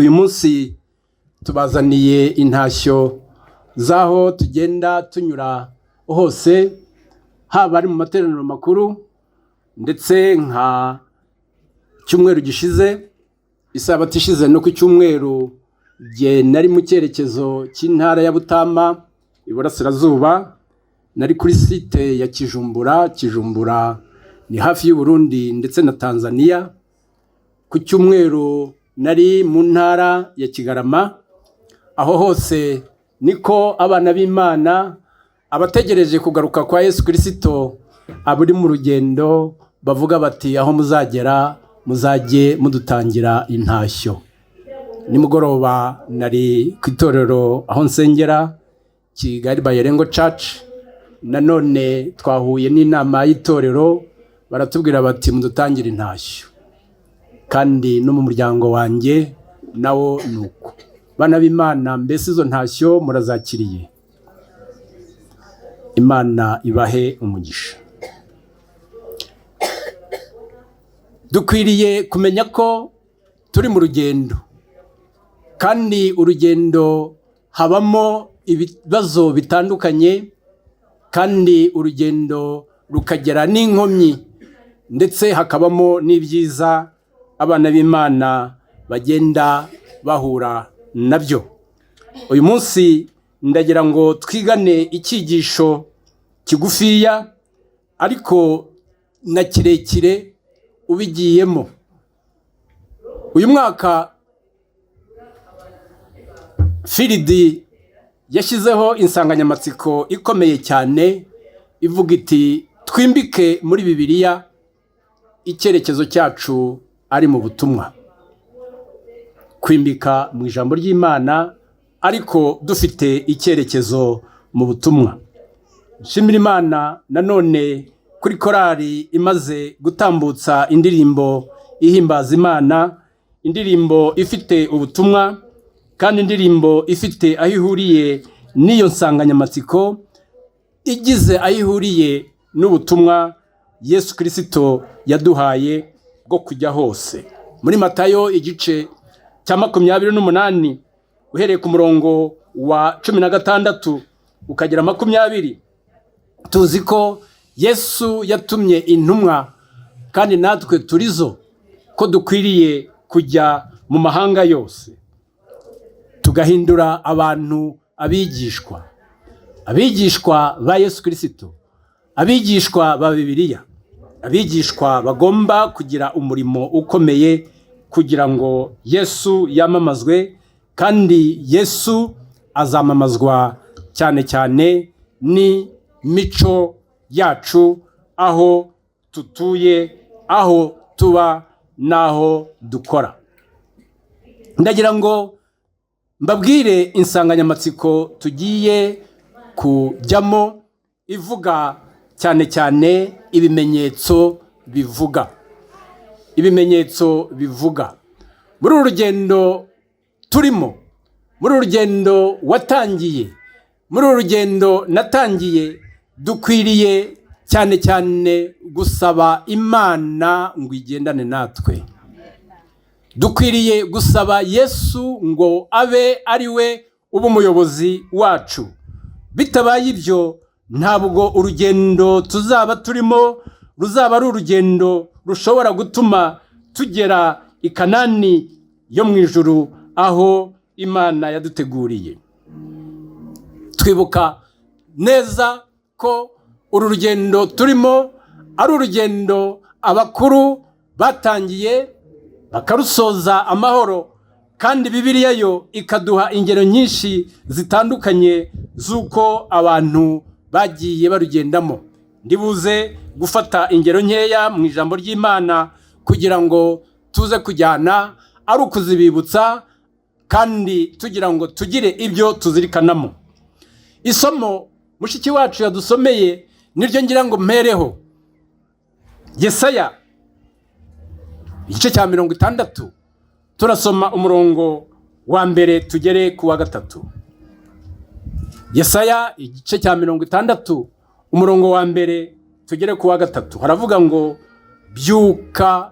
Uyu munsi tubazaniye intashyo z'aho tugenda tunyura hose, haba ari mu materaniro makuru, ndetse nka cyumweru gishize, isabato ishize, no ku cyumweru jye nari mu cyerekezo cy'intara ya Butama iburasirazuba. Nari kuri site ya Kijumbura. Kijumbura ni hafi y'u Burundi ndetse na Tanzania. Ku cyumweru nari mu ntara ya Kigarama. Aho hose niko abana b'Imana, abategereje kugaruka kwa Yesu Kirisito, abari mu rugendo, bavuga bati: "Aho muzagera muzajye mudutangira intashyo." Nimugoroba nari ku itorero aho nsengera, Kigali Bilingual Church. Nanone twahuye n'inama y'itorero, baratubwira bati: "Mudutangire intashyo." Kandi no mu muryango wanjye nawo ni uko. Bana b'Imana, mbese izo ntashyo murazakiriye? Imana ibahe umugisha. Dukwiriye kumenya ko turi mu rugendo, kandi urugendo habamo ibibazo bitandukanye, kandi urugendo rukagera n'inkomyi, ndetse hakabamo n'ibyiza abana b'Imana bagenda bahura nabyo. Uyu munsi ndagira ngo twigane icyigisho kigufiya ariko na kirekire ubigiyemo. Uyu mwaka field yashyizeho insanganyamatsiko ikomeye cyane ivuga iti: "Twimbike muri Bibiliya, icyerekezo cyacu ari mu butumwa." Kwimbika mu ijambo ry'Imana ariko dufite icyerekezo mu butumwa. Nshimira Imana nanone kuri korali imaze gutambutsa indirimbo ihimbaza Imana, indirimbo ifite ubutumwa kandi indirimbo ifite aho ihuriye n'iyo nsanganyamatsiko, igize aho ihuriye n'ubutumwa Yesu Kirisito yaduhaye bwo kujya hose. Muri Matayo igice cya 28, uhereye ku murongo wa 16 ukagera 20, tuzi ko Yesu yatumye intumwa, kandi natwe turizo, ko dukwiriye kujya mu mahanga yose tugahindura abantu abigishwa, abigishwa ba Yesu Kirisito, abigishwa ba Bibiliya, abigishwa bagomba kugira umurimo ukomeye kugira ngo Yesu yamamazwe. Kandi Yesu azamamazwa cyane cyane n'imico yacu, aho tutuye, aho tuba n'aho dukora. Ndagira ngo mbabwire insanganyamatsiko tugiye kujyamo ivuga cyane cyane ibimenyetso bivuga, ibimenyetso bivuga. Muri uru rugendo turimo, muri uru rugendo watangiye, muri uru rugendo natangiye, dukwiriye cyane cyane gusaba Imana ngo igendane natwe. Dukwiriye gusaba Yesu ngo abe ari we uba umuyobozi wacu. Bitabaye ibyo, ntabwo urugendo tuzaba turimo ruzaba ari urugendo rushobora gutuma tugera i Kanani yo mu ijuru, aho Imana yaduteguriye. Twibuka neza ko uru rugendo turimo ari urugendo abakuru batangiye bakarusoza amahoro, kandi Bibiliya yo ikaduha ingero nyinshi zitandukanye z'uko abantu bagiye barugendamo. Ndibuze gufata ingero nkeya mu ijambo ry'Imana kugira ngo tuze kujyana, ari ukuzibibutsa kandi tugira ngo tugire ibyo tuzirikanamo. Isomo mushiki wacu yadusomeye niryo ngira ngo mpereho. Yesaya igice cya 60, turasoma umurongo wa mbere tugere ku wa gatatu. Yesaya igice cya 60, umurongo wa mbere tugere ku wa gatatu, haravuga ngo: "Byuka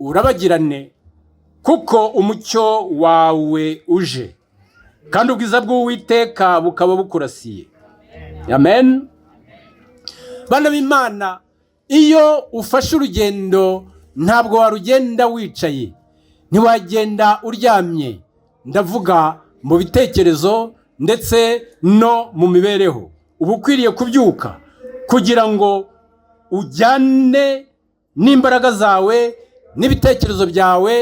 urabagirane, Kuko umucyo wawe uje, kandi ubwiza bw'Uwiteka bukaba bukurasiye. Amen. Bana b'Imana, iyo ufashe urugendo ntabwo warugenda wicaye, ntiwagenda uryamye. Ndavuga mu bitekerezo ndetse no mu mibereho. Uba ukwiriye kubyuka kugira ngo ujyane n'imbaraga zawe n'ibitekerezo byawe,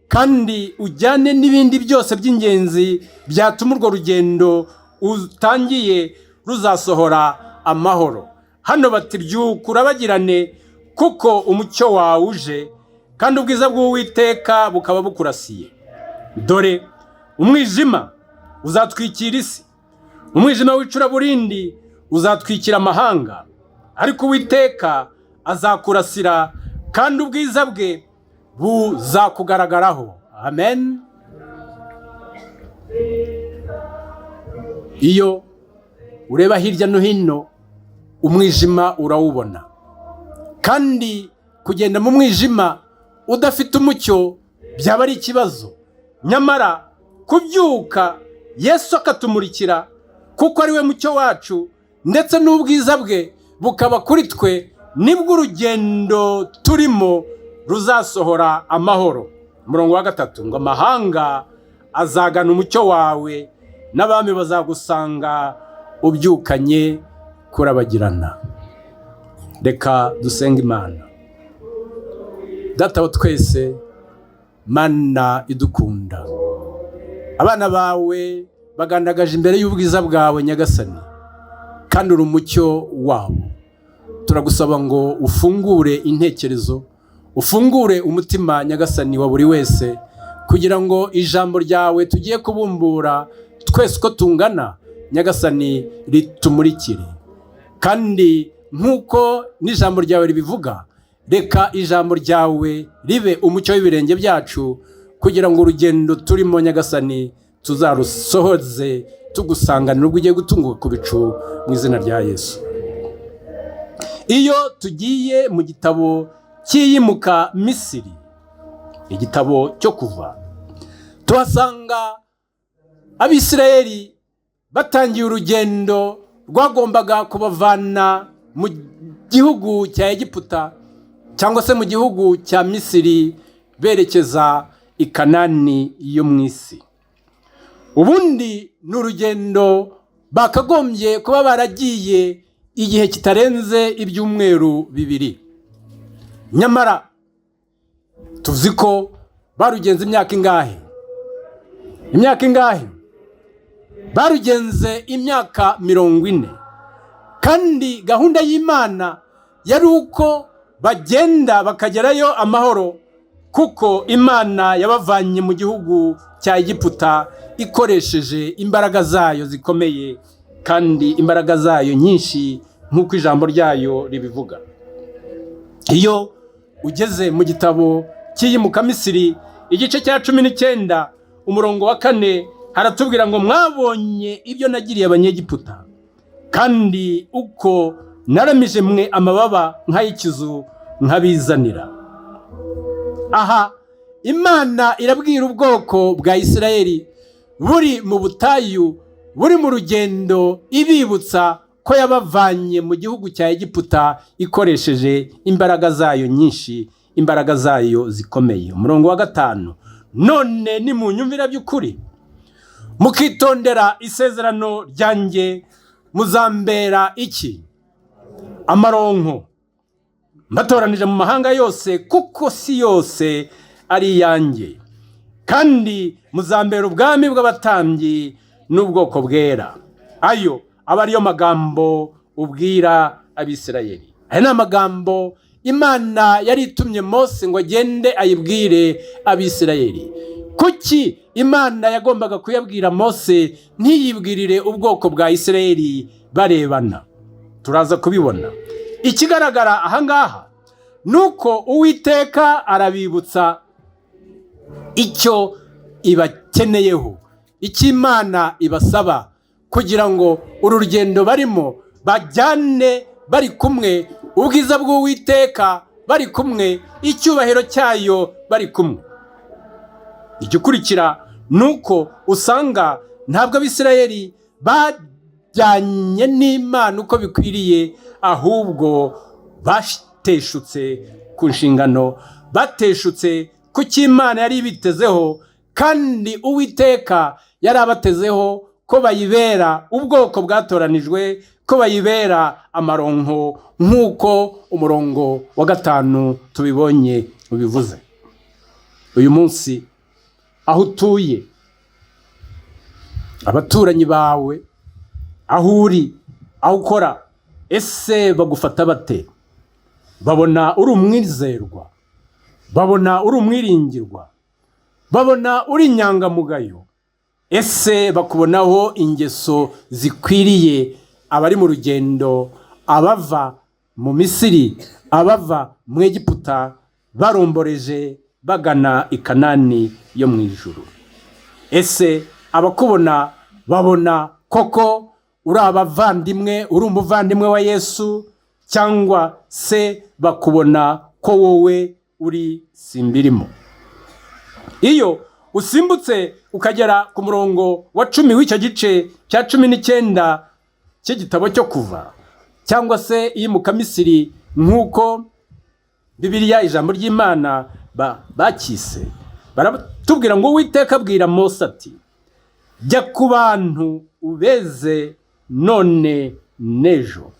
kandi ujyane n'ibindi byose by'ingenzi byatuma urwo rugendo utangiye ruzasohora amahoro. Hano bati: "Byuka urabagirane, kuko umucyo wawe uje, kandi ubwiza bw'Uwiteka bukaba bukurasiye. Dore umwijima uzatwikira isi, umwijima w'icuraburindi uzatwikira amahanga, ariko Uwiteka azakurasira, kandi ubwiza bwe buzakugaragaraho." Amen. Iyo ureba hirya no hino, umwijima urawubona, kandi kugenda mu mwijima udafite umucyo byaba ari ikibazo. Nyamara kubyuka, Yesu akatumurikira, kuko ari we mucyo wacu, ndetse n'ubwiza bwe bukaba kuri twe, nibwo urugendo turimo ruzasohora amahoro. Umurongo wa 3 ngo: "Amahanga azagana umucyo wawe, n'abami bazagusanga ubyukanye kurabagirana." Reka dusenga Imana. Data wa twese, Mana idukunda, abana bawe bagandagaje imbere y'ubwiza bwawe, Nyagasani, kandi uri umucyo wabo. Turagusaba ngo ufungure intekerezo, ufungure umutima, Nyagasani, wa buri wese, kugira ngo ijambo ryawe tugiye kubumbura twese uko tungana, Nyagasani, ritumurikire. Kandi nk'uko n'ijambo ryawe ribivuga, reka ijambo ryawe ribe umucyo w'ibirenge byacu, kugira ngo urugendo turimo, Nyagasani, tuzarusohoze tugusanganira ubwo ugiye gutunguka ku bicu, mu izina rya Yesu. Iyo tugiye mu gitabo cy'iyimuka Misiri, igitabo cyo Kuva, tuhasanga Abisirayeli batangiye urugendo rwagombaga kubavana mu gihugu cya Egiputa, cyangwa se mu gihugu cya Misiri, berekeza i Kanani yo mu isi. Ubundi ni urugendo bakagombye kuba baragiye igihe kitarenze ibyumweru 2, nyamara tuzi ko barugenze imyaka ingahe? Imyaka ingahe? Barugenze imyaka 40. Kandi gahunda y'Imana yari uko bagenda bakagerayo amahoro, kuko Imana yabavanye mu gihugu cya Egiputa ikoresheje imbaraga zayo zikomeye kandi imbaraga zayo nyinshi, nk'uko ijambo ryayo ribivuga. Iyo ugeze mu gitabo cy'Iyimukamisiri, igice cya 19, umurongo wa 4, haratubwira ngo: "Mwabonye ibyo nagiriye Abanyegiputa, kandi uko naramije mwe amababa nk'ay'ikizu nkabizanira." Aha Imana irabwira ubwoko bwa Isirayeli buri mu butayu, buri mu rugendo, ibibutsa ko yabavanye mu gihugu cya Egiputa ikoresheje imbaraga zayo nyinshi, imbaraga zayo zikomeye. Umurongo wa 5: "None nimunyumvira by'ukuri, mukitondera isezerano ryanjye, muzambera iki? Amaronko mbatoranije mu mahanga yose, kuko si yose ari iyanjye, kandi muzambera ubwami bw'abatambyi n'ubwoko bwera. Ayo aba ariyo magambo ubwira Abisirayeli." Aya ni amagambo Imana yari itumye Mose ngo agende ayibwire Abisirayeli. Kuki Imana yagombaga kuyabwira Mose, ntiyibwirire ubwoko bwa Isirayeli barebana? Turaza kubibona. Ikigaragara ahangaha ni uko Uwiteka arabibutsa icyo ibakeneyeho, icyo Imana ibasaba, kugira ngo uru rugendo barimo bajyane bari kumwe, ubwiza bw'Uwiteka bari kumwe, icyubahiro cyayo bari kumwe. Igikurikira ni uko usanga ntabwo Abisirayeli bajyanye n'Imana uko bikwiriye, ahubwo bateshutse ku nshingano, bateshutse ku cyo Imana yari ibitezeho, kandi Uwiteka yari abatezeho ko bayibera ubwoko bwatoranijwe, ko bayibera amaronko, nk'uko umurongo wa 5 tubibonye ubivuze. Uyu munsi aho utuye, abaturanyi bawe, aho uri, aho ukora, ese bagufata bate? Babona uri umwizerwa? Babona uri umwiringirwa? Babona uri inyangamugayo? Ese bakubonaho ingeso zikwiriye abari mu rugendo, abava mu Misiri, abava mu Egiputa, baromboreje bagana i Kanani yo mu ijuru? Ese abakubona babona koko uri abavandimwe, uri umuvandimwe wa Yesu, cyangwa se bakubona ko wowe uri simbirimo? Iyo usimbutse ukagera ku murongo wa 10 w'icyo gice cya 19 cy'igitabo cyo Kuva, cyangwa se Iyimukamisiri nk'uko Bibiliya ijambo ry'Imana bakise, baratubwira ngo Uwiteka abwira Mose ati: "Jya ku bantu ubeze none n'ejo,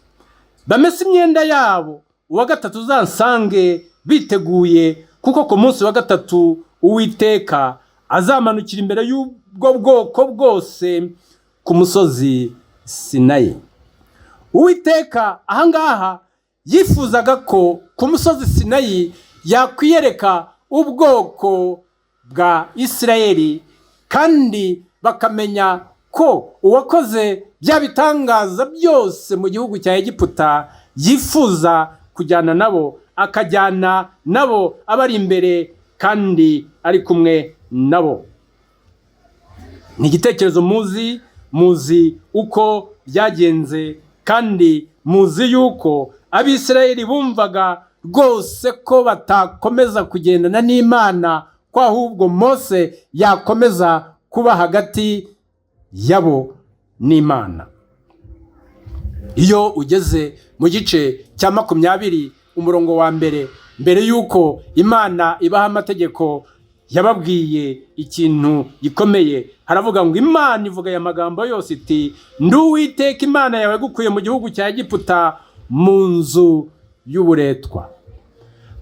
bamese imyenda yabo, uwa gatatu uzansange biteguye, kuko ku munsi wa gatatu Uwiteka azamanukira imbere y'ubwo bwoko bwose ku musozi Sinayi." Uwiteka ahangaha yifuzaga ko ku musozi Sinayi yakwiyereka ubwoko bwa Isirayeli, kandi bakamenya ko uwakoze bya bitangaza byose mu gihugu cya Egiputa yifuza kujyana nabo, akajyana nabo abari imbere kandi ari kumwe nabo. Ni igitekerezo muzi, muzi uko byagenze, kandi muzi yuko Abisirayeli bumvaga rwose ko batakomeza kugendana n'Imana, ko ahubwo Mose yakomeza kuba hagati yabo n'Imana. Iyo ugeze mu gice cya 20 umurongo wa 1, mbere y'uko Imana ibaha amategeko, yababwiye ikintu gikomeye. Haravuga ngo Imana ivuga aya magambo yose iti: "Ndi Uwiteka Imana yawe gukuye mu gihugu cya Egiputa, mu nzu y'uburetwa."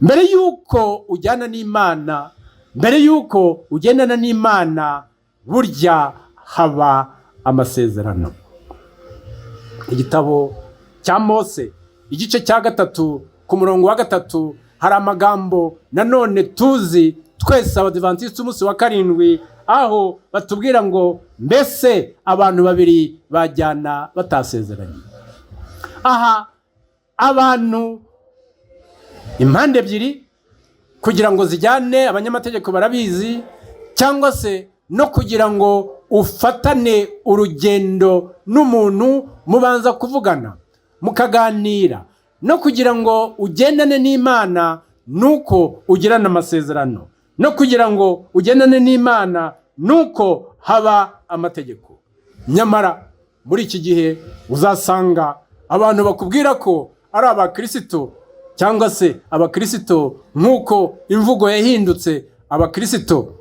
Mbere y'uko ujyana n'Imana, mbere y'uko ugendana n'Imana, burya haba amasezerano. Igitabo cya Mose igice cya 3 ku murongo wa 3 hari amagambo nanone tuzi twese Abadivantisiti umunsi wa karindwi, aho batubwira ngo: "Mbese abantu babiri bajyana batasezeranye?" Aha abantu impande ebyiri kugira ngo zijyane, abanyamategeko barabizi, cyangwa se no kugira ngo ufatane urugendo n'umuntu, mubanza kuvugana mukaganira. No kugira ngo ugendane n'Imana nuko ugirana amasezerano, no kugira ngo ugendane n'Imana nuko haba amategeko. Nyamara muri iki gihe uzasanga abantu bakubwira ko ari abakirisito, cyangwa se abakirisito nk'uko imvugo yahindutse abakirisito,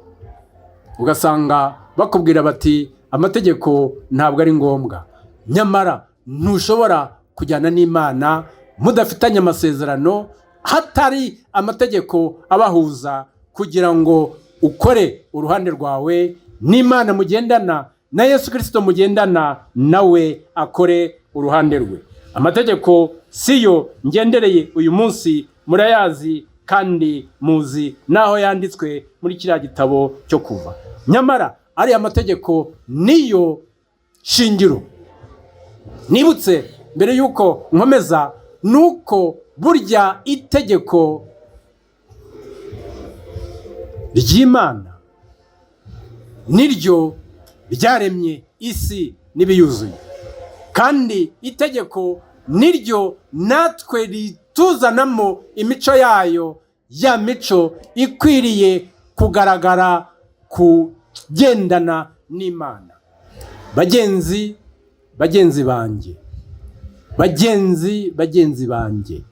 ugasanga bakubwira bati: "Amategeko ntabwo ari ngombwa." Nyamara ntushobora kujyana n'Imana mudafitanye amasezerano, hatari amategeko abahuza. Kugira ngo ukore uruhande rwawe n'Imana mugendana, na Yesu Kirisito mugendana nawe akore uruhande rwe. Amategeko siyo ngendereye uyu munsi, murayazi kandi muzi n'aho yanditswe muri kiriya gitabo cyo Kuva. Nyamara ariya mategeko niyo shingiro. Nibutse mbere y'uko nkomeza nuko burya itegeko ry'Imana niryo ryaremye isi n'ibiyuzuye, kandi itegeko niryo natwe rituzanamo imico yayo, ya mico ikwiriye kugaragara. Kugendana n'Imana. Bagenzi, bagenzi banjye, bagenzi, bagenzi banjye,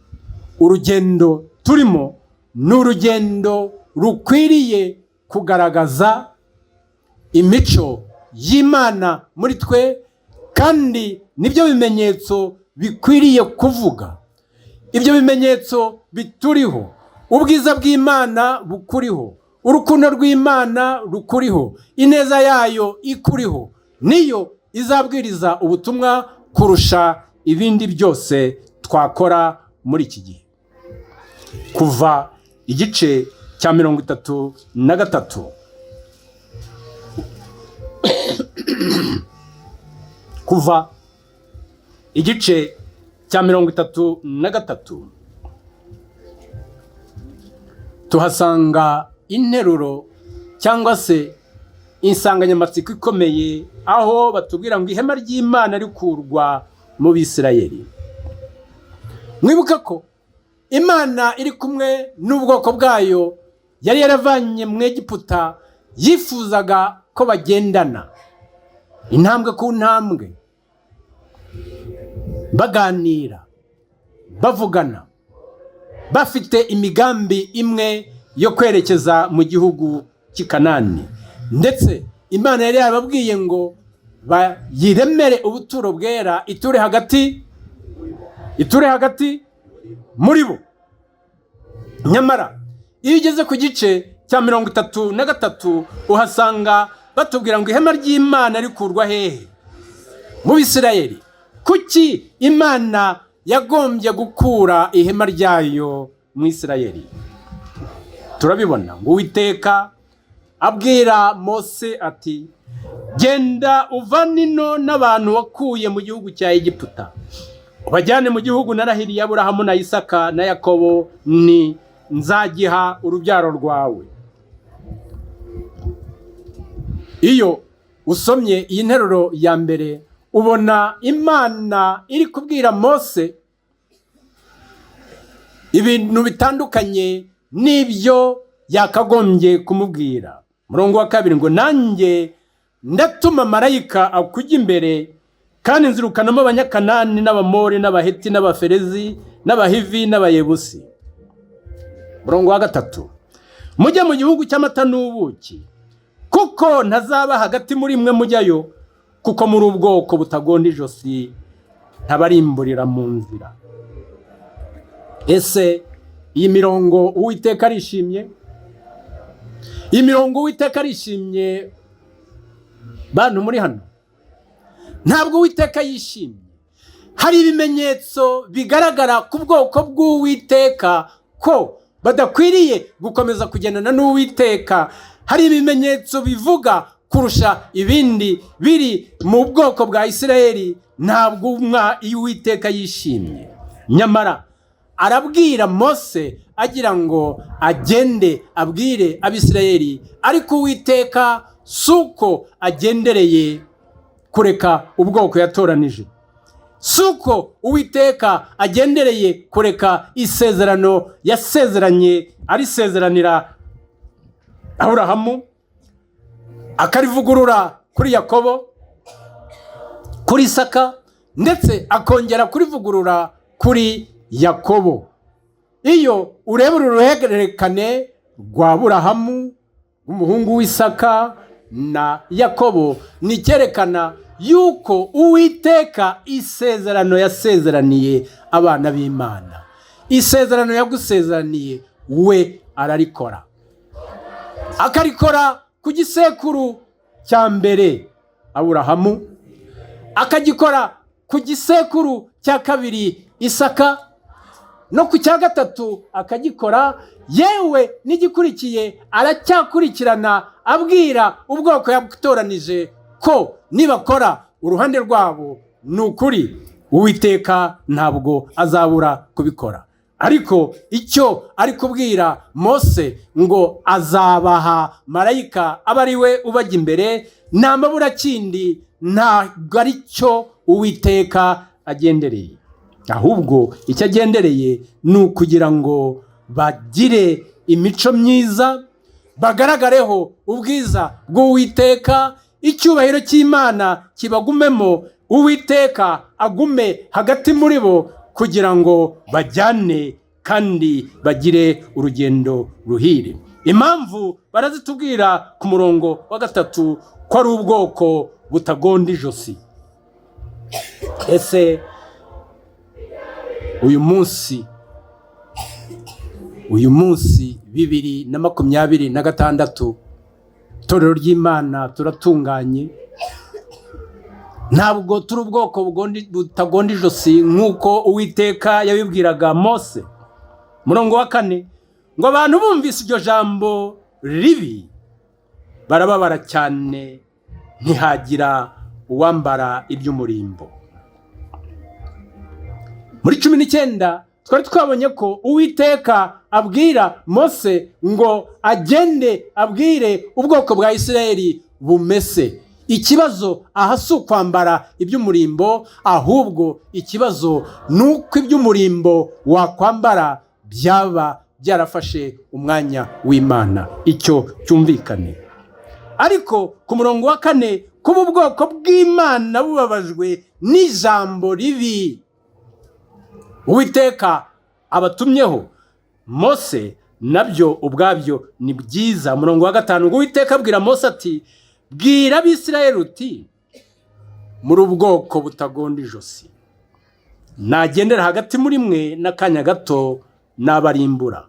urugendo turimo ni urugendo rukwiriye kugaragaza imico y'Imana muri twe, kandi nibyo bimenyetso bikwiriye kuvuga. Ibyo bimenyetso bituriho, ubwiza bw'Imana bukuriho, urukundo rw'Imana rukuriho, ineza yayo ikuriho, niyo izabwiriza ubutumwa kurusha ibindi byose twakora muri iki gihe. Kuva igice cya 33. Kuva igice cya 33, tuhasanga interuro cyangwa se insanganyamatsiko ikomeye, aho batubwira ngo ihema ry'Imana rikurwa mu Bisirayeli. Mwibuka ko Imana iri kumwe n'ubwoko bwayo yari yaravanye mu Egiputa, yifuzaga ko bagendana intambwe ku ntambwe, baganira, bavugana, bafite imigambi imwe yo kwerekeza mu gihugu cy'i Kanani. Ndetse Imana yari yarababwiye ngo bayiremere ubuturo bwera, iture hagati, iture hagati muri bo. Nyamara iyo ugeze ku gice cya 33, uhasanga batubwira ngo ihema ry'Imana rikurwa hehe? Mu Bisirayeli. Kuki Imana yagombye gukura ihema ryayo mu Isirayeli? Turabibona ngo Uwiteka abwira Mose ati: "Genda uvane ino n'abantu wakuye mu gihugu cya Egiputa, ubajyane mu gihugu narahiriye Aburahamu na Isaka na Yakobo ni nzagiha urubyaro rwawe." Iyo usomye iyi nteruro ya mbere, ubona Imana iri kubwira Mose ibintu bitandukanye n'ibyo yakagombye kumubwira. Murongo wa 2 ngo: "Nanjye ndatuma marayika akujya imbere, kandi nzirukanamo Abanyakanani n'Abamori n'Abaheti n'Abaferezi n'Abahivi n'Abayebusi." Murongo wa 3: "Mujye mu gihugu cy'amata n'ubuki, kuko ntazaba hagati muri mwe mujyayo, kuko muri ubwoko butagonda ijosi, ntabarimburira mu nzira." Ese iyi mirongo Uwiteka arishimye? Iyi mirongo Uwiteka arishimye? Bantu muri hano, ntabwo Uwiteka yishimye. Hari ibimenyetso bigaragara ku bwoko bw'Uwiteka ko badakwiriye gukomeza kugendana n'Uwiteka. Hari ibimenyetso bivuga kurusha ibindi biri mu bwoko bwa Isirayeli. Ntabwo iyo Uwiteka yishimye. Nyamara arabwira Mose agira ngo agende abwire Abisirayeli, ariko Uwiteka si uko agendereye kureka ubwoko yatoranije, si uko Uwiteka agendereye kureka isezerano yasezeranye, arisezeranira Aburahamu, akarivugurura kuri Yakobo, kuri Isaka, ndetse akongera kurivugurura kuri Yakobo. Iyo ureba uru ruhererekane rwa Burahamu, umuhungu w'Isaka na Yakobo, ni icyerekana yuko Uwiteka isezerano yasezeraniye abana b'Imana, isezerano yagusezeraniye, we ararikora, akarikora ku gisekuru cya mbere Aburahamu, akagikora ku gisekuru cya kabiri Isaka, no ku cya gatatu akagikora, yewe n'igikurikiye aracyakurikirana, abwira ubwoko yatoranije ko nibakora uruhande rwabo, ni ukuri Uwiteka ntabwo azabura kubikora. Ariko icyo ari kubwira Mose ngo azabaha marayika aba ari we ubajya imbere, nta maburakindi, ntabwo ari cyo Uwiteka agendereye. Ahubwo icyo agendereye ni ukugira ngo bagire imico myiza. Bagaragareho ubwiza bw'Uwiteka, icyubahiro cy'Imana kibagumemo, Uwiteka agume hagati muri bo kugira ngo bajyane kandi bagire urugendo ruhire. Impamvu barazitubwira ku murongo wa 3 ko ari ubwoko butagonda ijosi. Ese uyu munsi 2026, itorero ry'Imana turatunganye? Ntabwo turi ubwoko butagonda ijosi nk'uko Uwiteka yabibwiraga Mose. Murongo wa 4 ngo abantu bumvise iryo jambo ribi barababara cyane, ntihagira uwambara iby'umurimbo. Muri 19 twari twabonye ko Uwiteka abwira Mose ngo agende abwire ubwoko bwa Isirayeli bumese. Ikibazo aha si ukwambara iby'umurimbo, ahubwo ikibazo ni uko iby'umurimbo wakwambara byaba byarafashe umwanya w'Imana. Icyo cyumvikane. Ariko ku murongo wa 4, kuba ubwoko bw'Imana bubabajwe n'ijambo ribi Uwiteka abatumyeho Mose, nabyo ubwabyo ni byiza. Umurongo wa 5 ngo Uwiteka abwira Mose ati: "Bwira Abisirayeli uti: 'Muri ubwoko butagonda ijosi. Nagendera hagati muri mwe n'akanya gato nabarimbura.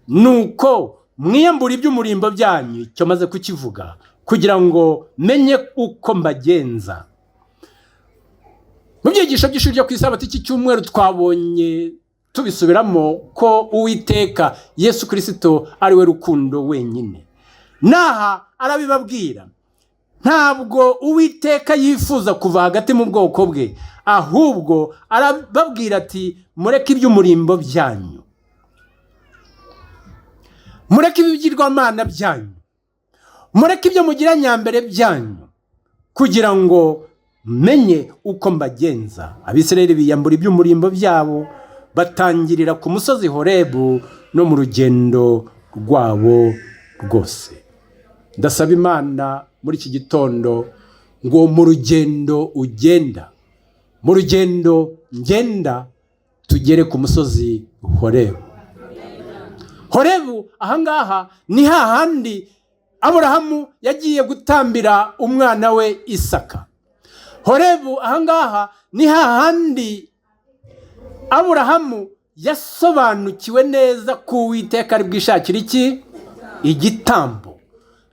Nuko mwiyambura iby'umurimbo byanyu," icyo maze kukivuga, "kugira ngo menye uko mbagenza." Mu byigisho by'ishuri ryo ku Isabato iki cyumweru twabonye tubisubiramo ko Uwiteka Yesu Kirisito ari we rukundo wenyine. N'aha arabibabwira. Ntabwo Uwiteka yifuza kuva hagati mu bwoko bwe, ahubwo arababwira ati: "Mureke iby'umurimbo byanyu, mureke ibigirwamana byanyu, mureke ibyo mugira nyambere byanyu, kugira ngo menye uko mbagenza." Abisirayeli biyambura iby'umurimbo byabo, batangirira ku musozi Horebu no mu rugendo rwabo rwose. Ndasaba Imana muri iki gitondo ngo mu rugendo ugenda, mu rugendo ngenda, tugere ku musozi Horebu. Horebu ahangaha ni hahandi Aburahamu yagiye gutambira umwana we Isaka. Horebu ahangaha ni hahandi Aburahamu yasobanukiwe neza ko Uwiteka ari bwishakire iki? Igitambo.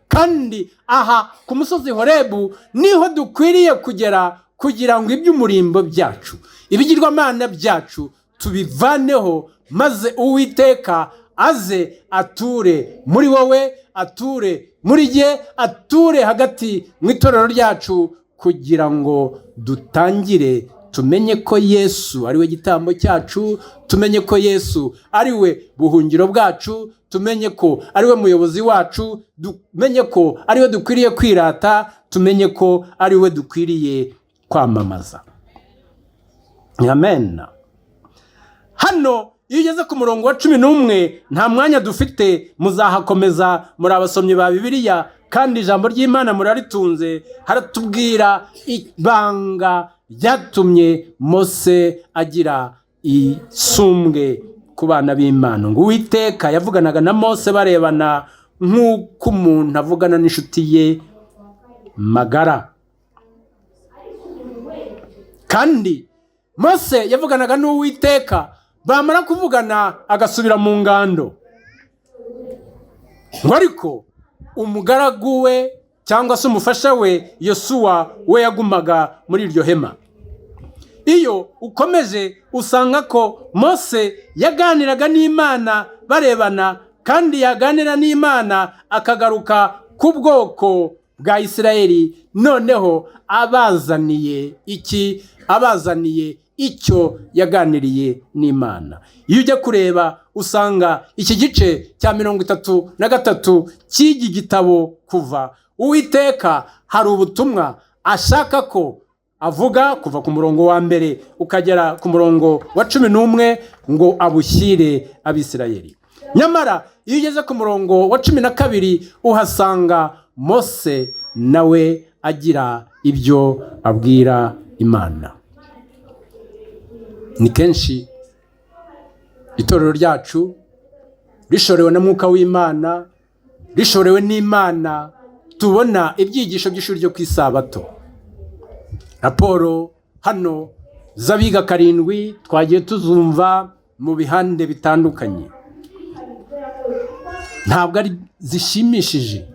Kandi aha ku musozi Horebu niho dukwiriye kugera kugira ngo iby'umurimbo byacu, ibigirwamana byacu tubivaneho, maze Uwiteka aze ature muri wowe, ature muri jye, ature hagati mu itorero ryacu, kugira ngo dutangire tumenye ko Yesu ari we gitambo cyacu, tumenye ko Yesu ari we buhungiro bwacu, tumenye ko ari we muyobozi wacu, tumenye ko ari we dukwiriye kwirata, tumenye ko ari we dukwiriye kwamamaza. Amen. Hano iyo ugeze ku murongo wa 11, nta mwanya dufite, muzahakomeza muri abasomyi ba Bibiliya kandi ijambo ry'Imana muraritunze. Haratubwira ibanga ryatumye Mose agira isumbwe ku bana b'Imana. Ngo Uwiteka yavuganaga na Mose barebana nk'uko umuntu avugana n'inshuti ye magara. Kandi Mose yavuganaga n'Uwiteka, bamara kuvugana agasubira mu ngando. Ngo ariko umugaragu we cyangwa se umufasha we Yosuwa we yagumaga muri iryo hema. Iyo ukomeje usanga ko Mose yaganiraga n'Imana barebana, kandi yaganira n'Imana akagaruka ku bwoko bwa Isirayeli, noneho abazaniye iki? Abazaniye icyo yaganiriye n'Imana. Iyo ujya kureba usanga iki gice cya 33 cy'iki gitabo Kuva, Uwiteka hari ubutumwa ashaka ko avuga kuva ku murongo wa 1 ukagera ku murongo wa 11 ngo abushyire Abisirayeli. Nyamara iyo ugeze ku murongo wa 12, uhasanga Mose nawe agira ibyo abwira Imana. Ni kenshi itorero ryacu rishorewe na Mwuka w'Imana, rishorewe n'Imana, tubona ibyigisho by'ishuri ryo ku Isabato. Raporo hano z'abiga karindwi twagiye tuzumva mu bihande bitandukanye, ntabwo ari zishimishije.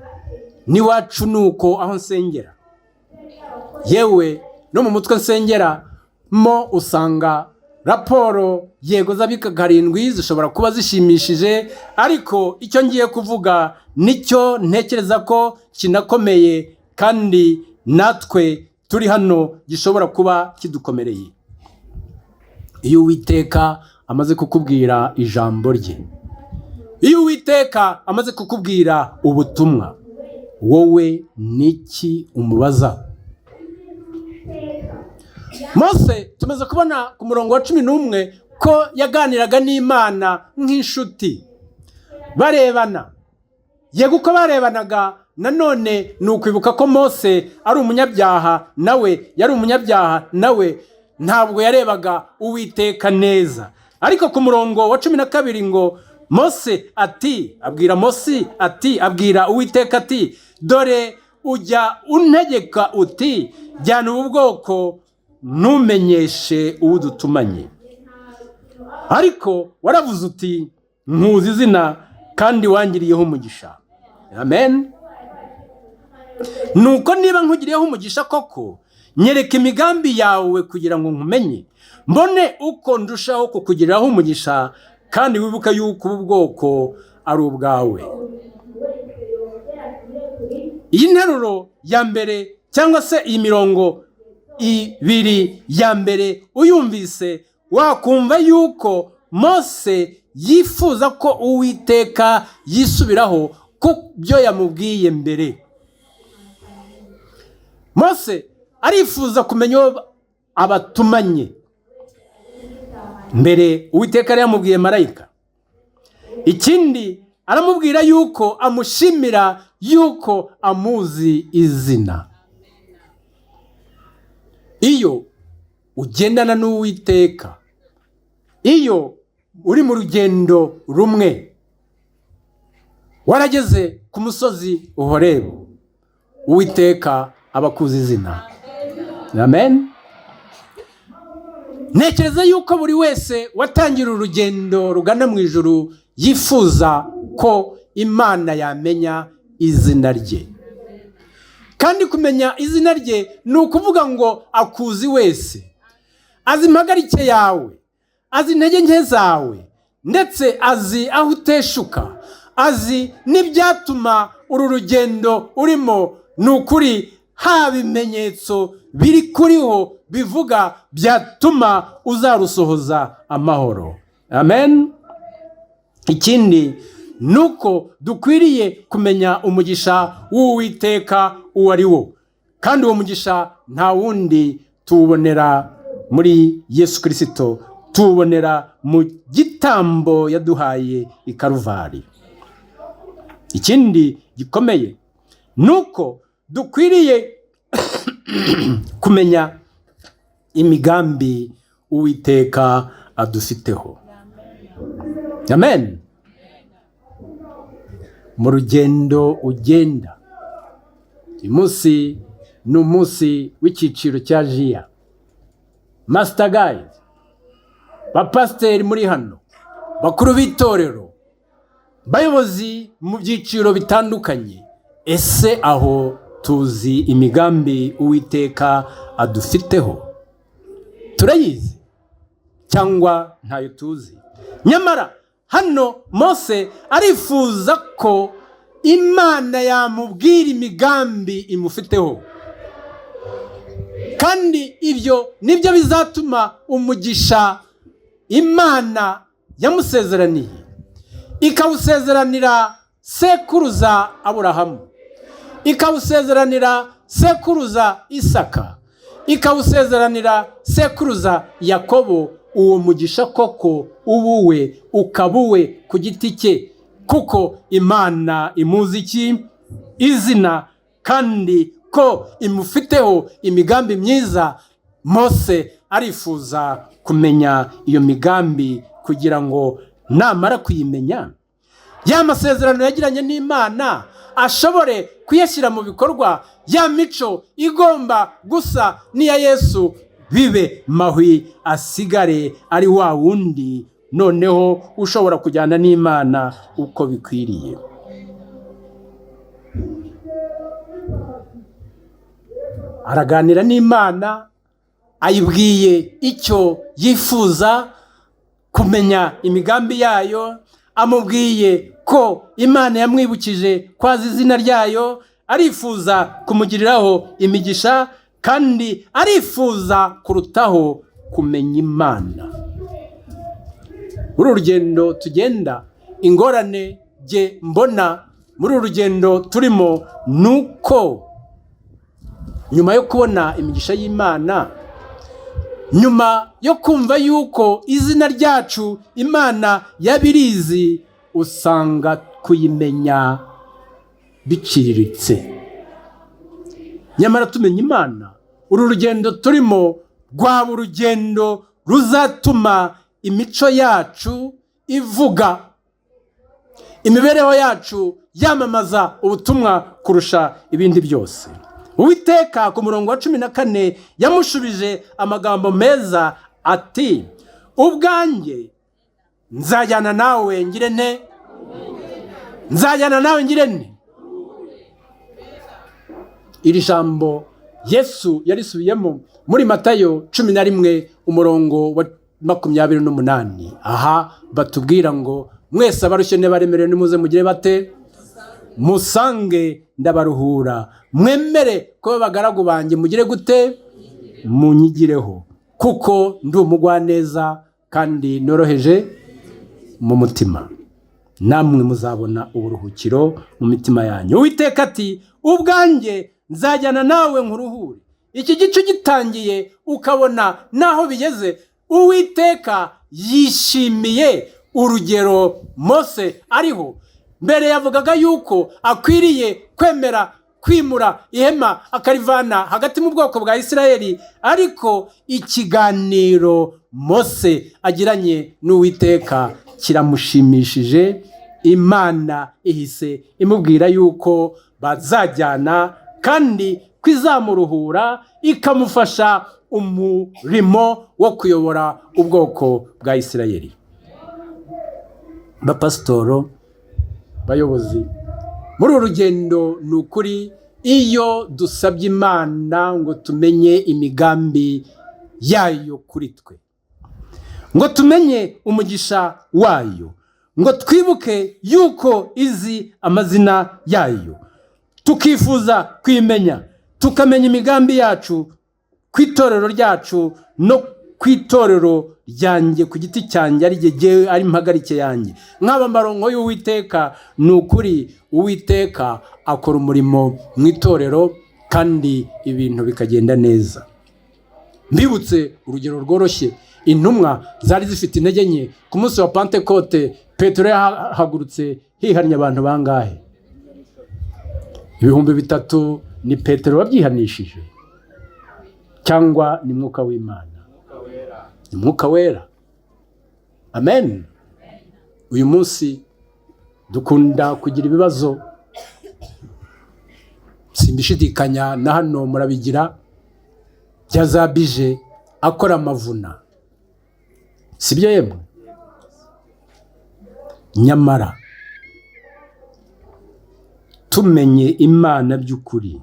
N'iwacu ni uko, aho nsengera, yewe no mu mutwe nsengera mo, usanga raporo yego z'abiga karindwi zishobora kuba zishimishije, ariko icyo ngiye kuvuga nicyo ntekereza ko kinakomeye, kandi natwe turi hano gishobora kuba kidukomereye. Iyo Uwiteka amaze kukubwira ijambo rye, iyo Uwiteka amaze kukubwira ubutumwa, wowe niki umubaza? Mose tumaze kubona ku murongo wa 11 ko yaganiraga n'Imana nk'inshuti barebana. Yego, uko barebanaga nanone ni ukwibuka ko Mose ari umunyabyaha, nawe yari umunyabyaha, nawe ntabwo yarebaga Uwiteka neza. Ariko ku murongo wa 12 ngo Mose ati, abwira Mose ati, abwira Uwiteka ati: "Dore ujya untegeka uti: 'Jyana ubu bwoko, ntumenyeshe uwo udutumanye.' Ariko waravuze uti: 'Nkuzi izina, kandi wangiriyeho umugisha.' Amen. Nuko niba nkugiriyeho umugisha koko, nyereka imigambi yawe kugira ngo nkumenye, mbone uko ndushaho kukugiriraho umugisha, kandi wibuke yuko ubu bwoko ari ubwawe." Iyi nteruro ya mbere, cyangwa se iyi mirongo ibiri ya mbere, uyumvise wakumva yuko Mose yifuza ko Uwiteka yisubiraho ku byo yamubwiye mbere. Mose arifuza kumenya uwo abatumanye. Mbere Uwiteka yari yamubwiye marayika. Ikindi, aramubwira yuko amushimira yuko amuzi izina. Iyo ugendana n'Uwiteka, iyo uri mu rugendo rumwe, warageze ku musozi Uhorebu, Uwiteka aba akuzi izina. Amen. Ntekereza yuko buri wese watangira urugendo rugana mu ijuru yifuza ko Imana yamenya izina rye. Kandi kumenya izina rye ni ukuvuga ngo akuzi wese, azi impagarike yawe, azi intege nke zawe, ndetse azi aho uteshuka, azi n'ibyatuma uru rugendo urimo ni ukuri haba ibimenyetso biri kuriho bivuga byatuma uzarusohoza amahoro. Amen. Ikindi ni uko dukwiriye kumenya umugisha w'Uwiteka uwo ari wo, kandi uwo mugisha nta wundi, tuwubonera muri Yesu Kirisito, tuwubonera mu gitambo yaduhaye i Karuvari. Ikindi gikomeye ni uko dukwiriye kumenya imigambi Uwiteka adufiteho. Amen. Mu rugendo ugenda, uyu munsi ni umunsi w'icyiciro cya jiya master guide, bapasiteri muri hano, bakuru b'itorero, bayobozi mu byiciro bitandukanye, ese aho tuzi imigambi Uwiteka adufiteho? Turayizi cyangwa ntayo tuzi? Nyamara hano Mose arifuza ko Imana yamubwira imigambi imufiteho, kandi ibyo nibyo bizatuma umugisha Imana yamusezeraniye, ikawusezeranira sekuruza Aburahamu, ikawusezeranira sekuruza Isaka, Ikawusezeranira sekuruza Yakobo. Uwo mugisha koko ubuwe ukabuwe ku giti cye, kuko Imana imuzi iki? Izina, kandi ko imufiteho imigambi myiza. Mose arifuza kumenya iyo migambi kugira ngo namara kuyimenya, ya masezerano yagiranye n'Imana ashobore kuyashyira mu bikorwa, ya mico igomba gusa n'iya Yesu bibe mahwi, asigare ari wa wundi noneho ushobora kujyana n'Imana uko bikwiriye. Araganira n'Imana, ayibwiye icyo yifuza kumenya, imigambi yayo, amubwiye ko Imana yamwibukije ko azi izina ryayo, arifuza kumugiriraho imigisha, kandi arifuza kurutaho kumenya Imana. Muri uru rugendo tugenda, ingorane jye mbona muri uru rugendo turimo ni uko nyuma yo kubona imigisha y'Imana, nyuma yo kumva yuko izina ryacu Imana yabirizi, usanga kuyimenya biciriritse. Nyamara tumenya Imana, uru rugendo turimo rwaba urugendo ruzatuma imico yacu ivuga, imibereho yacu yamamaza ubutumwa kurusha ibindi byose. Uwiteka ku murongo wa 14 yamushubije amagambo meza ati: ubwanjye nzajyana nawe ngire nte? Nzajyana nawe ngire nte? Iri jambo Yesu yarisubiyemo muri Matayo 11 umurongo wa 28. Aha batubwira ngo mwese abarushye n'abaremerewe nimuze mugire bate? Musange ndabaruhura, mwemere kuba abagaragu banjye, mugire gute? Munyigireho, kuko ndi umugwaneza kandi noroheje mu mutima, namwe muzabona uburuhukiro mu mitima yanyu. Uwiteka ati: ubwanjye nzajyana nawe nkuruhure. Iki gice gitangiye ukabona naho bigeze, Uwiteka yishimiye urugero Mose ariho. Mbere yavugaga yuko akwiriye kwemera kwimura ihema akarivana hagati mu bwoko bwa Isirayeli, ariko ikiganiro Mose agiranye n'Uwiteka kiramushimishije. Imana ihise imubwira yuko bazajyana kandi kwizamuruhura, ikamufasha umurimo wo kuyobora ubwoko bwa Isirayeli. Bapasitoro, bayobozi, muri uru rugendo ni ukuri iyo dusabye Imana ngo tumenye imigambi yayo kuri twe, ngo tumenye umugisha wayo, ngo twibuke yuko izi amazina yayo, tukifuza kwimenya, tukamenya imigambi yacu ku itorero ryacu no ku itorero ryanjye ku giti cyanjye, ari jye ari impagarike yanjye, nk'aba maronko y'Uwiteka. Ni ukuri Uwiteka akora umurimo mu itorero kandi ibintu bikagenda neza. Mbibutse urugero rworoshye, intumwa zari zifite intege nke. Ku munsi wa Pantekote Petero yahagurutse hihannye abantu bangahe? 3000. Ni Petero wabyihanishije cyangwa ni Mwuka w'Imana? Ni Mwuka Wera. Amen. Uyu munsi dukunda kugira ibibazo, simbishidikanya na hano murabigira, bya za bije akora amavuna, sibyo yemwe? Nyamara tumenye Imana by'ukuri,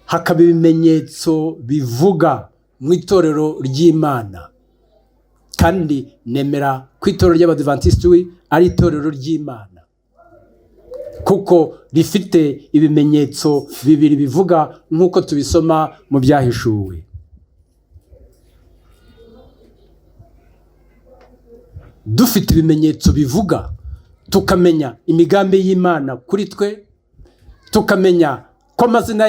hakaba ibimenyetso bivuga mu itorero ry'Imana, kandi nemera ko itorero ry'Abadivantisiti ari itorero ry'Imana kuko rifite ibimenyetso bibiri bivuga nk'uko tubisoma mu byahishuwe. Dufite ibimenyetso bivuga, tukamenya imigambi y'Imana kuri twe, tukamenya ko amazina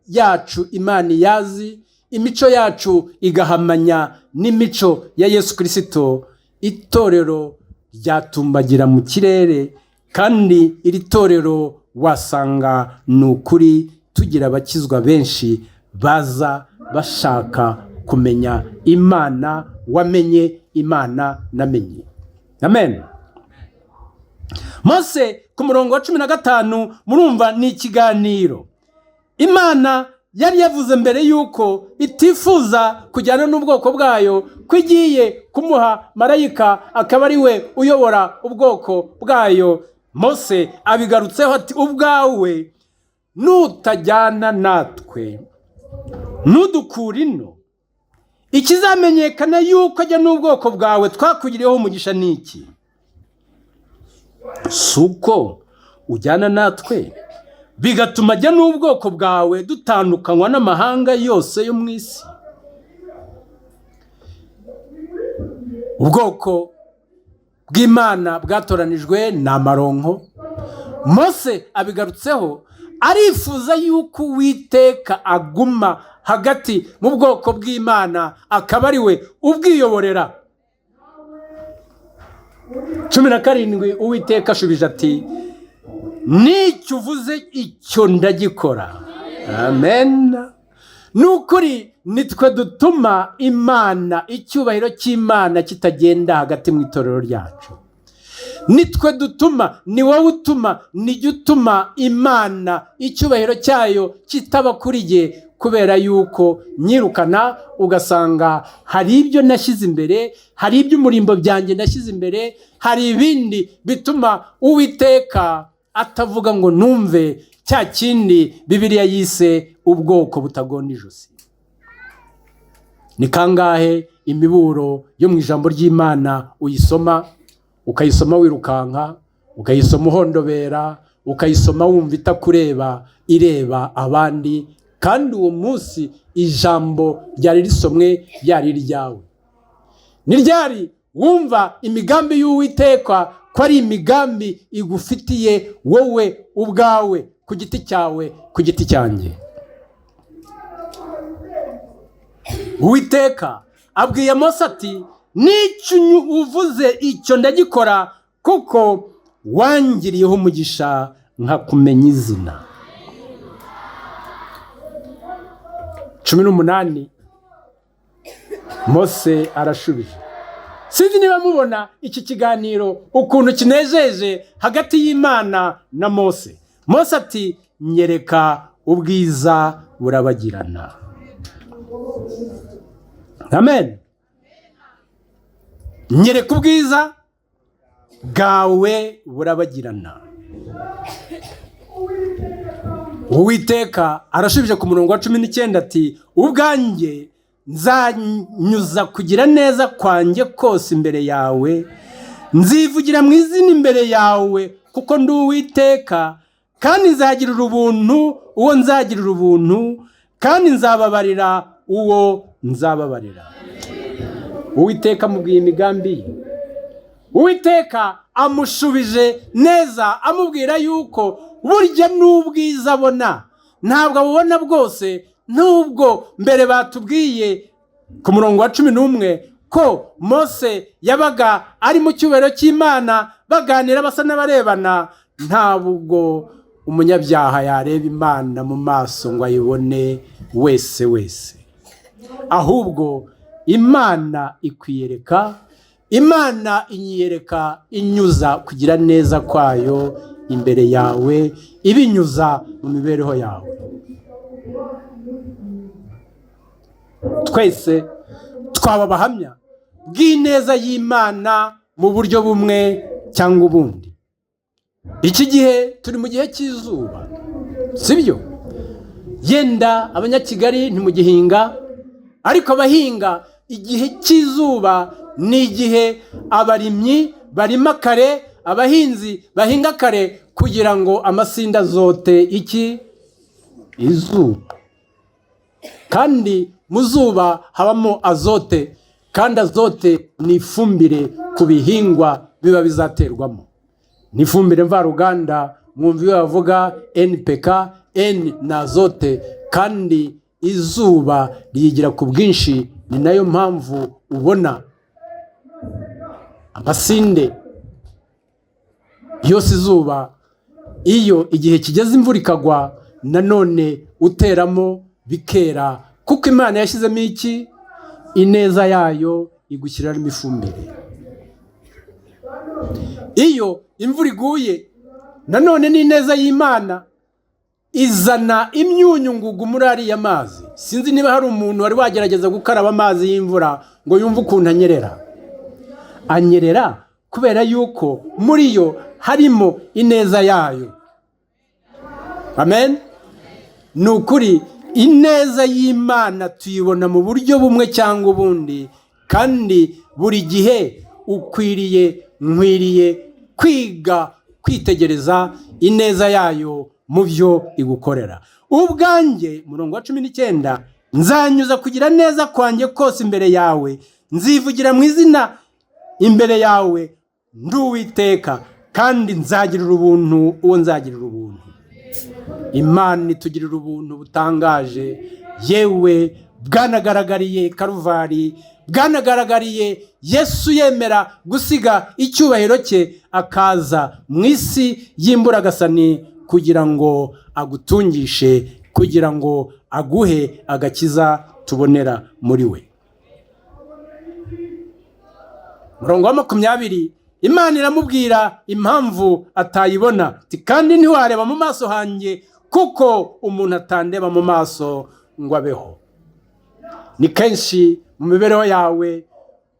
yacu Imana iyazi, Imico yacu igahamanya n'imico ya Yesu Kirisito, itorero ryatumbagira mu kirere. Kandi iri torero wasanga ni ukuri tugira abakizwa benshi baza bashaka kumenya Imana wamenye, Imana namenye. Amen. Mose ku murongo wa 15, murumva ni ikiganiro. Imana yari yavuze mbere yuko itifuza kujyana n'ubwoko bwayo, ko igiye kumuha marayika akaba ari we uyobora ubwoko bwayo. Mose abigarutseho ati: "Ubwawe nutajyana natwe, ntudukure ino, ikizamenyekana yuko ajya n'ubwoko bwawe twakugiriyeho umugisha ni iki? Si uko ujyana natwe, bigatuma ajya n'ubwoko bwawe dutandukanywa n'amahanga yose yo mu isi." Ubwoko bw'Imana bwatoranijwe ni amaronko. Mose abigarutseho, arifuza yuko Uwiteka aguma hagati mu bwoko bw'Imana, akaba ari we ubwiyoborera. 17, Uwiteka ashubije ati: "N'icyo uvuze icyo ndagikora." Amen. Ni ukuri nitwe dutuma Imana, icyubahiro cy'Imana kitagenda hagati mu itorero ryacu. Nitwe dutuma, ni wowe utuma, nijya utuma Imana icyubahiro cyayo kitaba kuri jye, kubera yuko nyirukana ugasanga hari ibyo nashyize imbere, hari iby'umurimbo byanjye nashyize imbere, hari ibindi bituma Uwiteka atavuga ngo numve cya kindi Bibiliya yise ubwoko butagonda ijosi. Ni kangahe imiburo yo mu ijambo ry'Imana uyisoma, ukayisoma wirukanka, ukayisoma uhondobera, ukayisoma wumva itakureba, ireba abandi, kandi uwo munsi ijambo ryari risomwe ryari iryawe? Ni ryari wumva imigambi y'Uwiteka ko ari imigambi igufitiye wowe ubwawe ku giti cyawe, ku giti cyanjye? Uwiteka abwiye Mose ati: "N'icyo uvuze icyo ndagikora, kuko wangiriyeho umugisha nkakumenya izina." 18, Mose arashubije. Sinzi niba mubona iki kiganiro ukuntu kinejeje hagati y'Imana na Mose. Mose ati: "Nyereka ubwiza burabagirana." Amen. "Nyereka ubwiza bwawe burabagirana." Uwiteka arashubije ku murongo wa 19 ati: "Ubwanjye nzanyuza kugira neza kwanjye kose imbere yawe, nzivugira mu izina imbere yawe, kuko ndi Uwiteka, kandi nzagirira ubuntu uwo nzagirira ubuntu, kandi nzababarira uwo nzababarira." Uwiteka amubwiye imigambi ye. Uwiteka amushubije neza, amubwira yuko burya n'ubwiza abona ntabwo abubona bwose, nubwo mbere batubwiye ku murongo wa 11 ko Mose yabaga ari mu cyubahiro cy'Imana, baganira basa n'abarebana. Ntabwo umunyabyaha yareba Imana mu maso ngo ayibone wese wese, ahubwo Imana ikwiyereka, Imana inyiyereka inyuza kugira neza kwayo imbere yawe, ibinyuza mu mibereho yawe. Twese twaba abahamya bw'ineza y'Imana mu buryo bumwe cyangwa ubundi. Iki gihe turi mu gihe cy'izuba, sibyo? Yenda Abanyakigali ntimugihinga, ariko abahinga, igihe cy'izuba ni igihe abarimyi barima kare, abahinzi bahinga kare kugira ngo amasinda azote iki? Izuba. Kandi mu zuba habamo azote, kandi azote ni ifumbire ku bihingwa biba bizaterwamo. Ni ifumbire mvaruganda, mwumva iyo bavuga NPK, N ni azote, kandi Izuba riyigira ku bwinshi. Ni nayo mpamvu ubona amasinde yose izuba, iyo igihe kigeze imvura ikagwa, nanone uteramo bikera, kuko Imana yashyizemo iki? Ineza yayo igushyiramo ifumbire. Iyo imvura iguye, nanone n'ineza y'Imana izana imyunyu ngugu muri ariya mazi. Sinzi niba hari umuntu wari wagerageza gukaraba amazi y'imvura ngo yumve ukuntu anyerera. Anyerera kubera yuko muri yo harimo ineza yayo. Amen. Ni ukuri, ineza y'Imana tuyibona mu buryo bumwe cyangwa ubundi, kandi buri gihe ukwiriye, nkwiriye kwiga kwitegereza ineza yayo mu byo igukorera. Ubwanjye, murongo wa 19, nzanyuza kugira neza kwanjye kose imbere yawe, nzivugira mu izina imbere yawe, ndi Uwiteka, kandi nzagirira ubuntu uwo nzagirira ubuntu. Imana itugirira ubuntu butangaje, yewe bwanagaragariye Karuvari, bwanagaragariye Yesu yemera gusiga icyubahiro cye akaza mu isi y'imburagasani kugira ngo agutungishe, kugira ngo aguhe agakiza tubonera muri we. Murongo wa 20, Imana iramubwira impamvu atayibona, ati kandi ntiwareba mu maso hanjye, kuko umuntu atandeba mu maso ngo abeho. Ni kenshi mu mibereho yawe,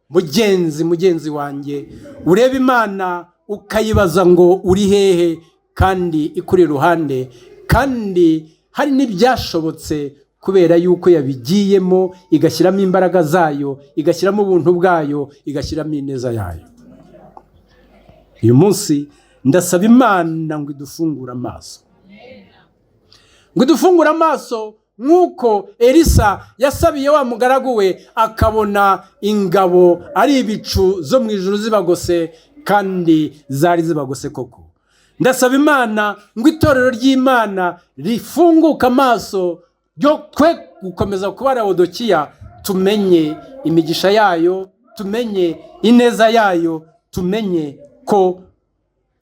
mugenzi, mugenzi wanjye, ureba Imana ukayibaza ngo uri hehe, kandi ikuri iruhande, kandi hari n'ibyashobotse kubera yuko yabigiyemo, igashyiramo imbaraga zayo, igashyiramo ubuntu bwayo, igashyiramo ineza yayo. Uyu munsi ndasaba Imana ngo idufungure amaso, ngo idufungure amaso nk'uko Elisa yasabiye wa mugaragu we, akabona ingabo ari ibicu zo mu ijuru zibagose, kandi zari zibagose koko. Ndasaba Imana ngo itorero ry'Imana rifunguke amaso, ryo twe gukomeza kuba Lawodokiya, tumenye imigisha yayo, tumenye ineza yayo, tumenye ko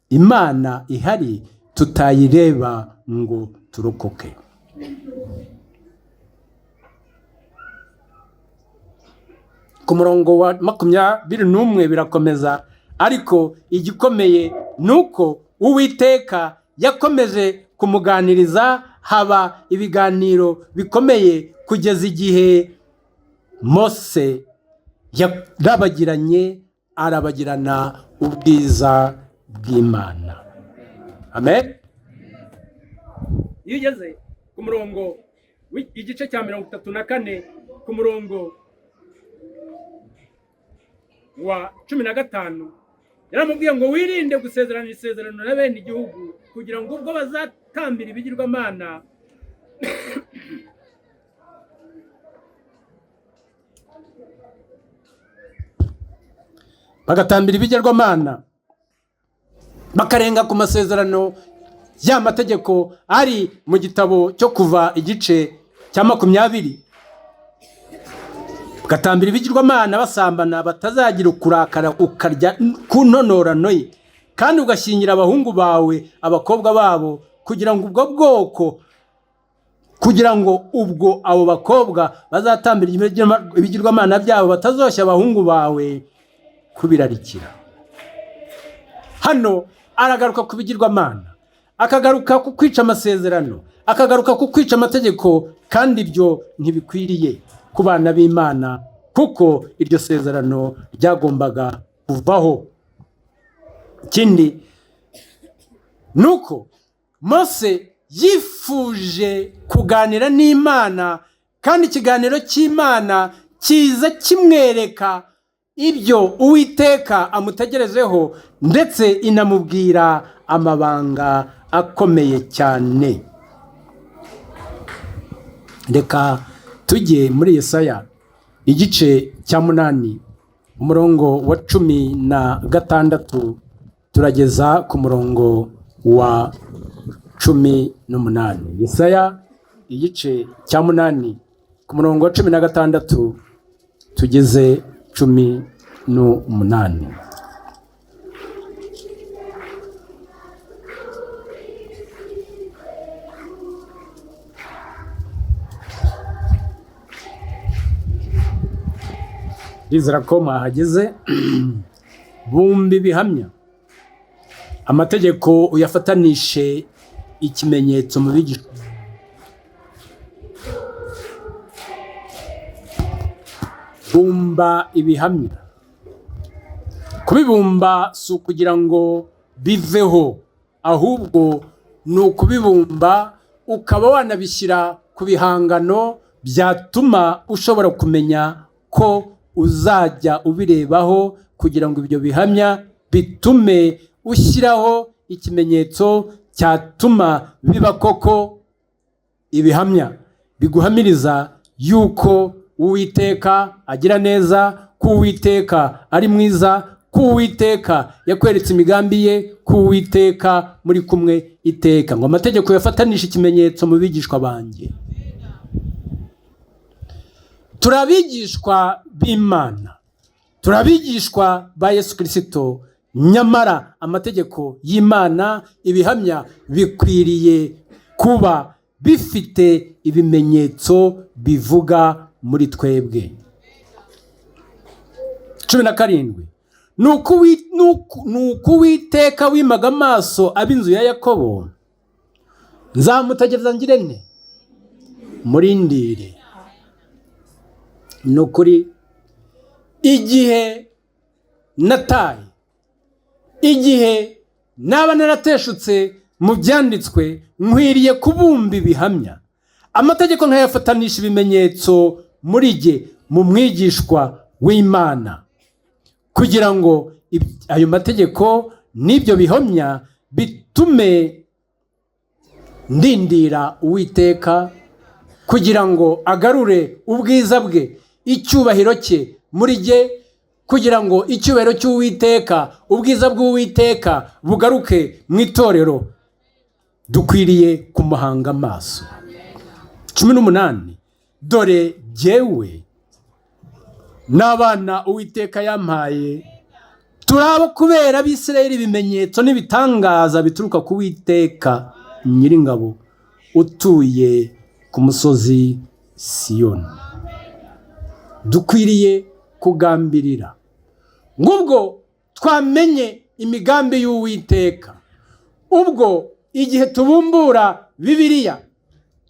Imana ihari, tutayireba ngo turokoke. Ku murongo wa 21 birakomeza, ariko igikomeye ni uko Uwiteka yakomeje kumuganiriza, haba ibiganiro bikomeye kugeza igihe Mose yarabagiranye, arabagirana ubwiza bw'Imana. Amen. Iyo ugeze ku murongo igice cya 34, ku murongo wa 15, yaramubwiye ngo wirinde gusezerana isezerano na bene igihugu, kugira ngo ubwo bazatambira ibigirwamana bagatambira ibigirwamana, bakarenga ku masezerano ya mategeko ari mu gitabo cyo Kuva igice cya 20, bagatambira ibigirwamana basambana, batazagira ukurakara ukarya ku ntonorano ye, kandi ugashyingira abahungu bawe abakobwa babo, kugira ngo ubwo bwoko, kugira ngo ubwo abo bakobwa bazatambira ibigirwamana byabo batazoshya abahungu bawe kubirarikira. Hano aragaruka ku bigirwamana, akagaruka ku kwica amasezerano, akagaruka ku kwica amategeko, kandi ibyo ntibikwiriye ku bana b'Imana, kuko iryo sezerano ryagombaga kuvaho. Ikindi nuko Mose yifuje kuganira n'Imana, kandi ikiganiro cy'Imana kiza kimwereka ibyo Uwiteka amutegerejeho, ndetse inamubwira amabanga akomeye cyane. Reka tujye muri Yesaya igice cya 8, umurongo wa 16 turageza ku murongo wa 18. Yesaya igice cya 8, ku murongo wa 16 tugeze 18. Ndizera ko mwahageze. Bumba ibihamya, amategeko uyafatanishe ikimenyetso mu bigishwa. Bumba ibihamya. Kubibumba si ukugira ngo biveho, ahubwo ni ukubibumba ukaba wanabishyira ku bihangano byatuma ushobora kumenya ko uzajya ubirebaho, kugira ngo ibyo bihamya bitume ushyiraho ikimenyetso cyatuma biba koko ibihamya biguhamiriza yuko Uwiteka agira neza, ko Uwiteka ari mwiza, ko Uwiteka yakweretse imigambi ye, ko Uwiteka muri kumwe iteka. Ngo amategeko yafatanishe ikimenyetso mu bigishwa banjye. Turabigishwa b'Imana, turabigishwa ba Yesu Kristo, nyamara amategeko y'Imana, ibihamya bikwiriye kuba bifite ibimenyetso bivuga muri twebwe. 17, nuko Uwiteka wimaga amaso ab'inzu ya Yakobo, nzamutegereza ngire nte? Murindire. Ni ukuri igihe nataye, igihe naba narateshutse mu byanditswe, nkwiriye kubumba ibihamya, amategeko nkayafatanisha ibimenyetso muri jye mu mwigishwa w'Imana, kugira ngo ayo mategeko n'ibyo bihamya bitume ndindira Uwiteka, kugira ngo agarure ubwiza bwe, icyubahiro cye muri jye, kugira ngo icyubahiro cy'Uwiteka, ubwiza bw'Uwiteka bugaruke mu itorero. Dukwiriye kumuhanga amaso. 18, dore jyewe n'abana Uwiteka yampaye turabo kubera Abisirayeli ibimenyetso n'ibitangaza bituruka ku Uwiteka Nyiringabo utuye ku musozi Siyoni. Dukwiriye kugambirira ngubwo twamenye imigambi y'Uwiteka. Ubwo igihe tubumbura Bibiliya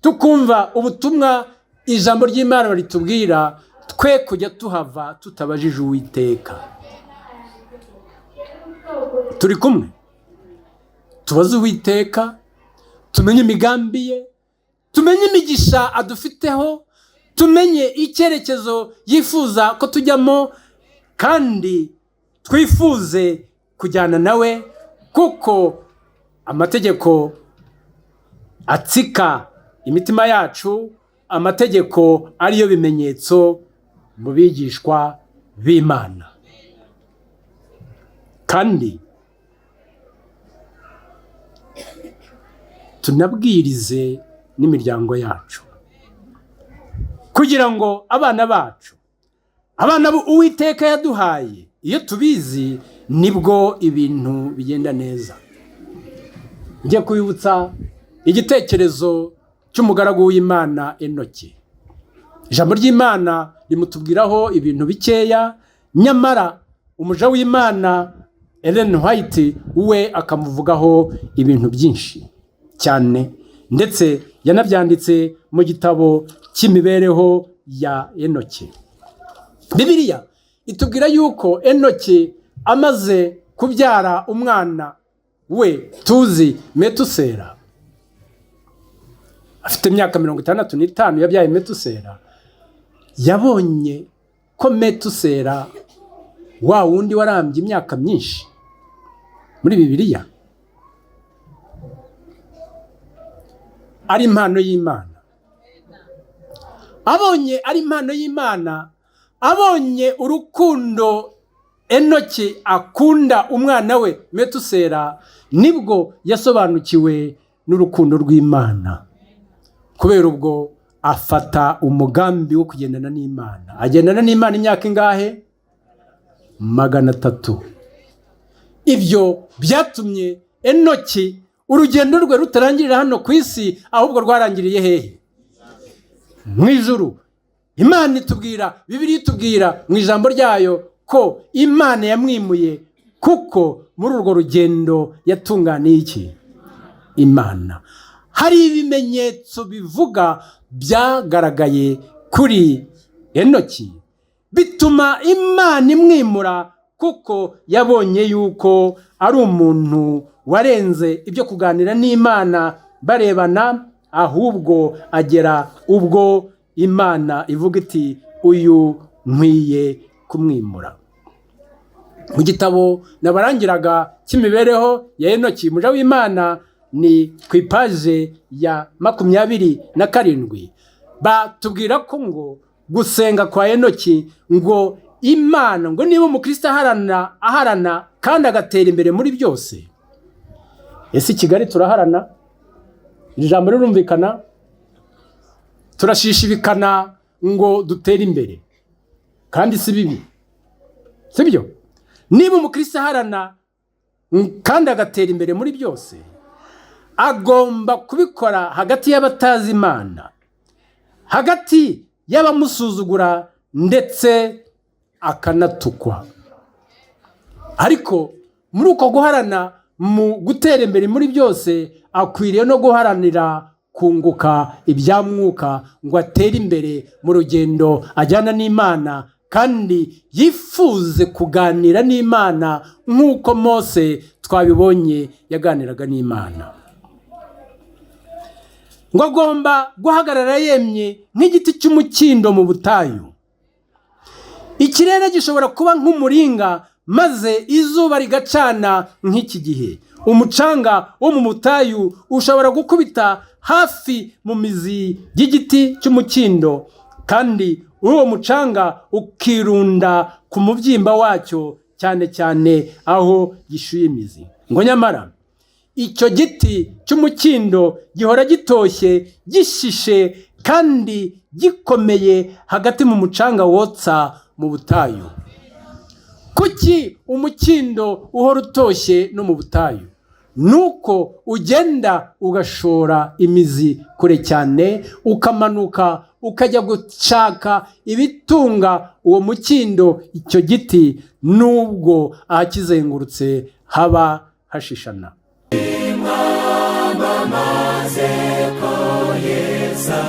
tukumva ubutumwa ijambo ry'Imana ritubwira, twe kujya tuhava tutabajije Uwiteka. Turi kumwe, tubaze Uwiteka, tumenye imigambi ye, tumenye imigisha adufiteho, tumenye icyerekezo yifuza ko tujyamo, kandi twifuze kujyana nawe, kuko amategeko atsika imitima yacu, amategeko ariyo bimenyetso mu bigishwa b'Imana. Kandi tunabwirize n'imiryango yacu, kugira ngo abana bacu, abana Uwiteka yaduhaye, iyo tubizi nibwo ibintu bigenda neza. Njye kubibutsa igitekerezo cy'umugaragu w'Imana Enoki. Ijambo ry'Imana rimutubwiraho ibintu bikeya, nyamara umuja w'Imana Ellen White we akamuvugaho ibintu byinshi cyane, ndetse yanabyanditse mu gitabo cy'imibereho ya Enoki. Bibiliya itubwira yuko Enoki amaze kubyara umwana we tuzi Metusera, afite imyaka 65 yabyaye Metusera, yabonye ko Metusera wa wundi warambye imyaka myinshi muri Bibiliya ari impano y'Imana. Abonye ari impano y'Imana, abonye urukundo Enoki akunda umwana we Metusera, nibwo yasobanukiwe n'urukundo rw'Imana. Kubera ubwo Afata umugambi wo kugendana n'Imana, agendana n'Imana imyaka ingahe? 300. Ibyo byatumye Enoki urugendo rwe rutarangirira hano ku isi, ahubwo rwarangiriye hehe? Mu ijuru. Imana itubwira, Bibiliya itubwira mu ijambo ryayo ko Imana yamwimuye kuko muri urwo rugendo yatunganiye iki? Imana. Hari ibimenyetso bivuga byagaragaye kuri Enoki bituma Imana imwimura, kuko yabonye yuko ari umuntu warenze ibyo kuganira n'Imana barebana, ahubwo agera ubwo Imana ivuga iti: "Uyu nkwiye kumwimura." Mu gitabo nabarangiraga cy'imibereho ya Enoki muja w'Imana, ni ku ipaje ya 27, batubwira ko ngo gusenga kwa Enoki, ngo Imana, ngo niba umukristo aharana, aharana kandi agatera imbere muri byose. Ese i Kigali turaharana? Iri jambo rirumvikana? Turashishibikana ngo dutere imbere, kandi si bibi, sibyo? Niba umukristo aharana kandi agatera imbere muri byose, agomba kubikora hagati y'abatazi Imana, hagati y'abamusuzugura, ndetse akanatukwa. Ariko muri uko guharana mu gutera imbere muri byose, akwiriye no guharanira kunguka ibya mwuka ngo atere imbere mu rugendo ajyana n'Imana, kandi yifuze kuganira n'Imana nk'uko Mose twabibonye yaganiraga n'Imana. Ngo agomba guhagarara yemye nk'igiti cy'umukindo mu butayu. Ikirere gishobora kuba nk'umuringa, maze izuba rigacana nk'iki gihe. Umucanga wo mu butayu ushobora gukubita hafi mu mizi y'igiti cy'umukindo, kandi uwo mucanga ukirunda ku mubyimba wacyo, cyane cyane aho gishuye imizi. Ngo nyamara icyo giti cy'umukindo gihora gitoshye, gishishe kandi gikomeye hagati mu mucanga wotsa mu butayu. Kuki umukindo uhora utoshye no mu butayu? Nuko ugenda ugashora imizi kure cyane, ukamanuka ukajya gushaka ibitunga uwo mukindo, icyo giti, nubwo ahakizengurutse haba hashishana. Mwamamaze ko Yesu.